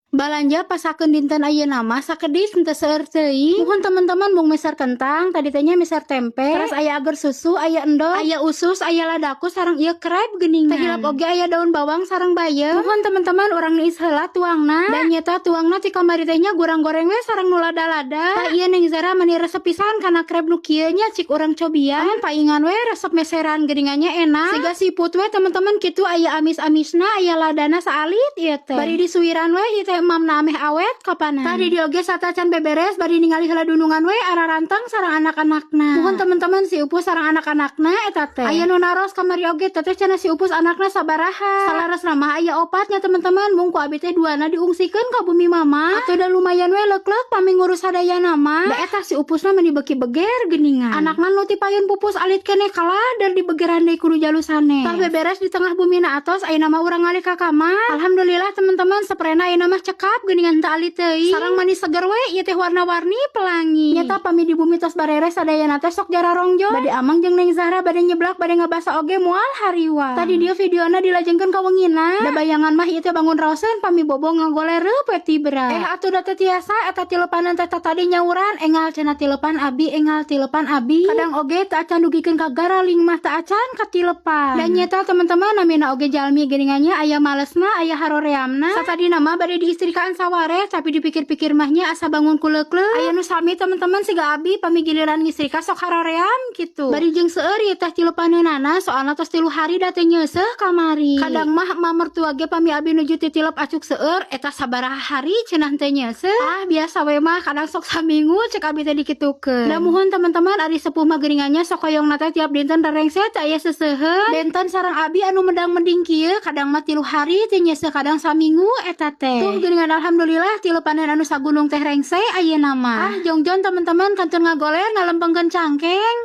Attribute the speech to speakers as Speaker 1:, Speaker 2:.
Speaker 1: Balanja pasakeun dinten ayeuna mah sakedis henteu seueur teuing. Muhun teman-teman, mung meser kentang, tadi teh nya meser tempe, terus aya agar susu, aya endog, aya usus, aya ladaku sareng ieu krep geuningan. Teu hilap oge aya daun bawang sareng bayam. Muhun teman-teman, urang niis heula tuangna. Dan nyata tuangna ti kamari teh nya gurang goreng we sareng nu lada-lada. Tah, ieu Neng Zara meni resep pisan kana krep nu kieu nya, cik urang cobian. Paingan we resep meseran geuningannya enak. Siga siput we teman-teman kitu, aya amis-amisna, aya ladana saalit ieu teh. Bari disuwiran we ieu teh emamna ameh awet kapanan. Tadi di oge satacan beberes bari ningali heula dunungan we ararantang sareng anak-anakna. Muhun teman-teman, si Upus sareng anak-anakna eta teh. Aya nu naros kamari oge, teteh cenah si Upus anakna sabaraha? Salaresna mah aya opatnya teman-teman, mung ku abi teh duana diungsikeun ka bumi mama. Atuh da lumayan we leklek pami ngurus sadayana mah. Da eta si Upusna meni beuki beger geuningan. Anakna nu ti payun pupus alit keneh kalah dar dibegeran deui kudu jalu sanes. Tah, beberes di tengah bumina atos, ayeuna mah urang ngalih ka kamar. Alhamdulillah teman-teman, seprena ayeuna mah cekap geuningan, teu alit teuing. Sareng manis seger we ieu teh, warna-warni pelangi. Nyata pami di bumi tos bareres sadayana teh sok jararongjo. Bade Amang jeung Neng Zahra bade nyeblak, bade ngabasa oge moal hariwa. Tadi dia videona dilajengkeun ka wengina. Da bayangan mah ieu teh bangun raoseun pami bobo ngagoler we tibra. Eh, atuh da teu tiasa eta tilepanan teh tadi nyauran, "Engal," cenah, "tilepan abi, engal tilepan abi." Kadang oge teu acan dugikeun ka garaling mah teu acan katilepan. Dan nyata teman-teman, namina oge jalmi geuningannya, aya malesna, aya haroreamna. Satadina mah bade diistrikaan saware, tapi dipikir-pikir mahnya asa bangun ku leukleuk. Aya nu sami teman-teman siga abi, pami giliran ngistrika sok haroream gitu. Bari jeung seueur ieu teh tilepaneunana, soalna tos 3 hari da teu nyeuseuh kamari. Kadang mah emak mertua ge pami abi nuju titilep acuk seueur, "Eta sabaraha hari cenah teu nyeuseuh?" "Ah, biasa we mah, kadang sok saminggu," cek abi teh dikitukeun. Da muhun teman-teman, ari sepuh mah geuningannya sok hoyong teh tiap dinten rarengse teh aya seuseuheun. Benten sareng abi anu medang-meding kieu, kadang mah 3 hari teu nyeuseuh, kadang saminggu eta teh. Tuh geuningan, alhamdulillah tilepanan anu sagunung teh rengse ayeuna mah. Ah, jongjon teman-teman, kantun ngagoler ngalempengkeun cangkeng.